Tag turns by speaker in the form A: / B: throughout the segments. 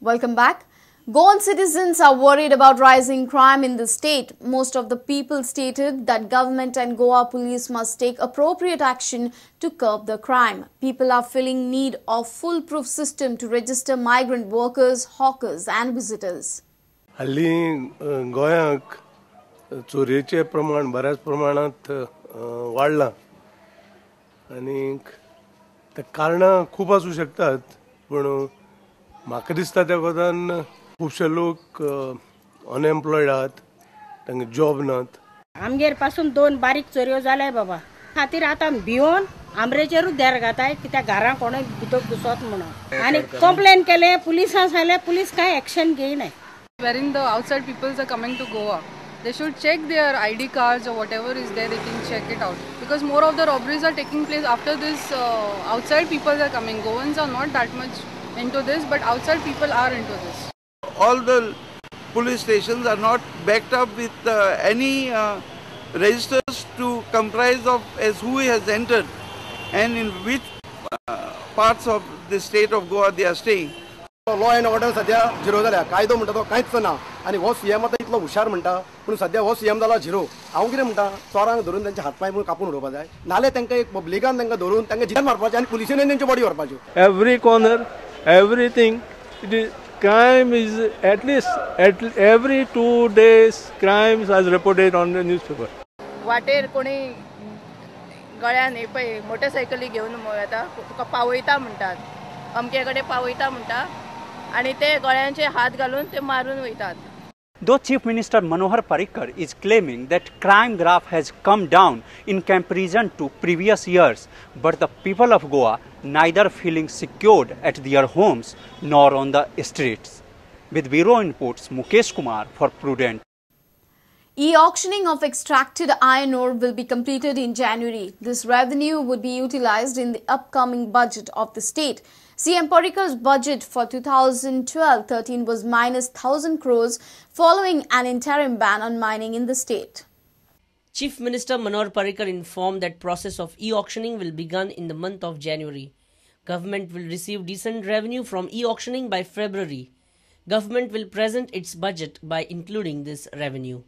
A: Welcome back. Goan citizens are worried about rising crime in the state. Most of the people stated that government and Goa police must take appropriate action to curb the crime. People are feeling need of foolproof system to register migrant workers, hawkers and visitors.
B: हल्ली गोंयांक चोरयेचें प्रमाण बऱ्याच प्रमाणांत वाडलां आनी ते कारणां खूब आसूं शकतात, पूण म्हाका दिसता त्या कोतान खुबशे लोक अनएम्प्लॉयड आहात, तांकां जॉब नात.
C: आमगेर पासून दोन बारीक चोरयो जाले बाबा खातीर आतां भिवन आमरेचेरूच देर घाताय कित्याक घरां कोणूय भितर घुसत म्हणून. आनी कंप्लेन केले पुलिसां सांगले, पुलीस कांय action घेयनाय.
D: Wherein the outside peoples are coming to Goa, they should check their ID cards or whatever is there, they can check it out. Because more of the robberies are taking place after this, outside people are coming. Goans are not that much into this, but outside people are into this.
E: All the police stations are not backed up with any registers to comprise of as who has entered and in which parts of the state of Goa they are staying.
F: Law and order सध्या zero जाल्या, कायदो म्हणटा तो कांयच ना. आनी हो CM आतां इतलो हुशार म्हणटा, पूण सध्या हो सीएम जाला झिरो. हांव कितें म्हणटा, चोरांक धरून तांचे हात पांय कापून उडोवपा जाय, नाल्यार तांकां एक पब्लिकान तांकां धरून तांकां जितेन मारपाचें आनी पुलिशेनूय तांची body व्हरपाच्यो.
G: Every corner, everything, it is crime is at least at every 2 days crimes as reported on the newspaper.
H: वाटेर कोणी गळ्यान हे पळय मोटरसायकली घेवन येता, तुका पावयता म्हणटात, अमके कडेन पावयता म्हणटा आनी ते गळ्यांचे हात घालून ते मारून वयतात.
I: Though Chief Minister Manohar Parrikar is claiming that crime graph has come down in comparison to previous years, but the people of Goa neither feeling secured at their homes nor on the streets. With Bureau Inputs, Mukesh Kumar for Prudent.
A: E-auctioning of extracted iron ore will be completed in January. This revenue would be utilized in the upcoming budget of the state. CM Parrikar's budget for 2012-13 was minus 1,000 crores following an interim ban on mining in the state.
J: Chief Minister Manohar Parrikar informed that process of e-auctioning will begin in the month of January. Government will receive decent revenue from e-auctioning by February. Government will present its budget by including this revenue.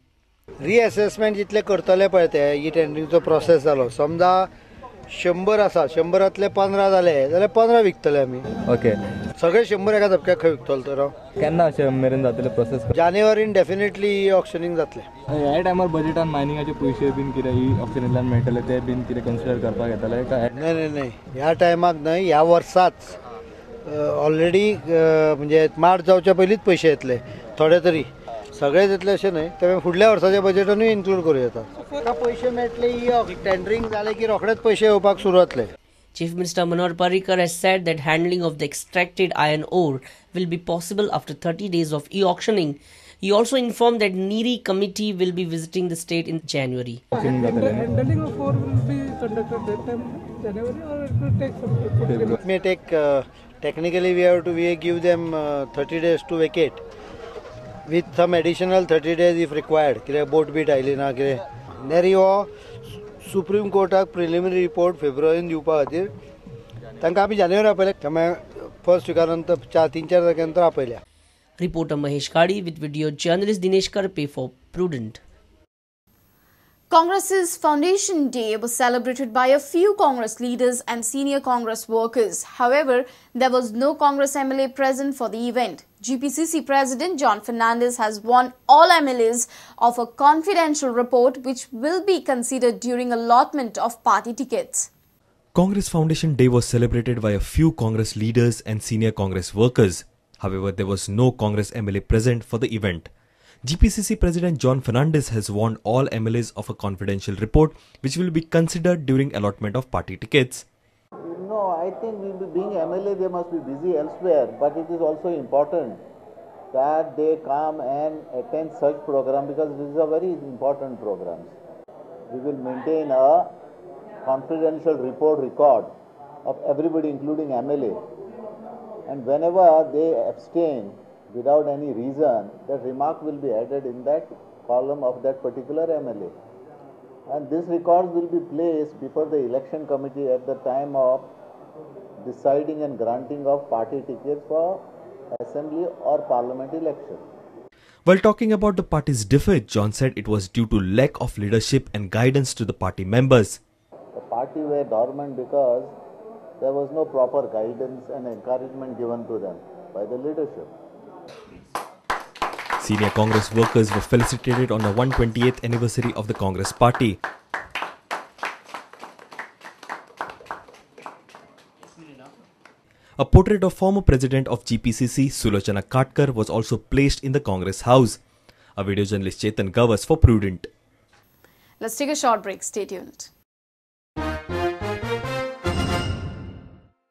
K: Reassessment जितले करतले पळय ते E टेंडरिंगचो process जालो, समजा 100 आसा, 100तले 15 जाले जाल्यार 15 विकतले आमी.
L: ओके,
K: सगळे 100 एका धपक्याक खंय विकतले तर?
L: केन्ना अशें मेरेन जातले प्रोसेस?
K: जानेवारीन डेफिनेटली ई ऑक्शनिंग जातले.
L: ह्या टायमार बजेटान मायनिंगाचे पयशे बीन कितें ई ऑक्शनिंगल्यान मेळटले ते बीन कितें कन्सिडर करपाक येतले काय?
K: न्हय न्हय न्हय, ह्या टायमाक न्हय, ह्या वर्साच ऑलरेडी म्हणजे मार्च जावच्या पयलींच पयशे येतले थोडे तरी, सगळे येतले अशें न्हय, ते फुडल्या वर्साच्या बजेटानूय इन्क्लूड करूं येता. पयशे मेळटले, ई टेंडरिंग जालें की रोखडेच पयशे येवपाक सुरू जातले.
J: Chief Minister Manohar Parrikar has said that handling of the extracted iron ore will be possible after 30 days of e-auctioning. He also informed that Neri committee will be visiting the state in January.
G: Handling of ore will be conducted that time, January, or it will take some time?
K: It may take, technically we have to give them 30 days to vacate, with some additional 30 days if required. कितें बोट beet आयली ना कितें. Neri हो supreme कोर्टाक preliminary report फेब्रुवारीन दिवपा खातीर तांकां आमी जानेवारी आपयल्या, त्यामुळे फर्स्ट विका नंतर 3-4 तारखे नंतर आपयल्या.
J: Reporter Mahesh Kadi with video journalist Dinesh Karpe for Prudent.
A: Congress's Foundation Day was celebrated by a few Congress leaders and senior Congress workers. However, there was no Congress MLA present for the event. GPCC President John Fernandez has warned all MLAs of a confidential report which will be considered during allotment of party tickets.
M: Congress Foundation Day was celebrated by a few Congress leaders and senior Congress workers. However, there was no Congress MLA present for the event. GPCC President John Fernandez has warned all MLAs of a confidential report which will be considered during allotment of party tickets.
N: No, I think being MLA they must be busy elsewhere, but it is also important that they come and attend such program because these are very important programs. We will maintain a confidential report record of everybody including MLA, and whenever they abstain without any reason, that remark will be added in that column of that particular MLA. And this record will be placed before the election committee at the time of deciding and granting of party tickets for assembly or parliament election.
M: While talking about the party's defeat, John said it was due to lack of leadership and guidance to the party members.
N: The party were dormant because there was no proper guidance and encouragement given to them by the leadership.
M: Senior Congress workers were felicitated on the 128th anniversary of the Congress party. A portrait of former president of GPCC, Sulochana Katkar, was also placed in the Congress House. A video journalist Chetan Gavas for Prudent.
A: Let's take a short break. Stay tuned.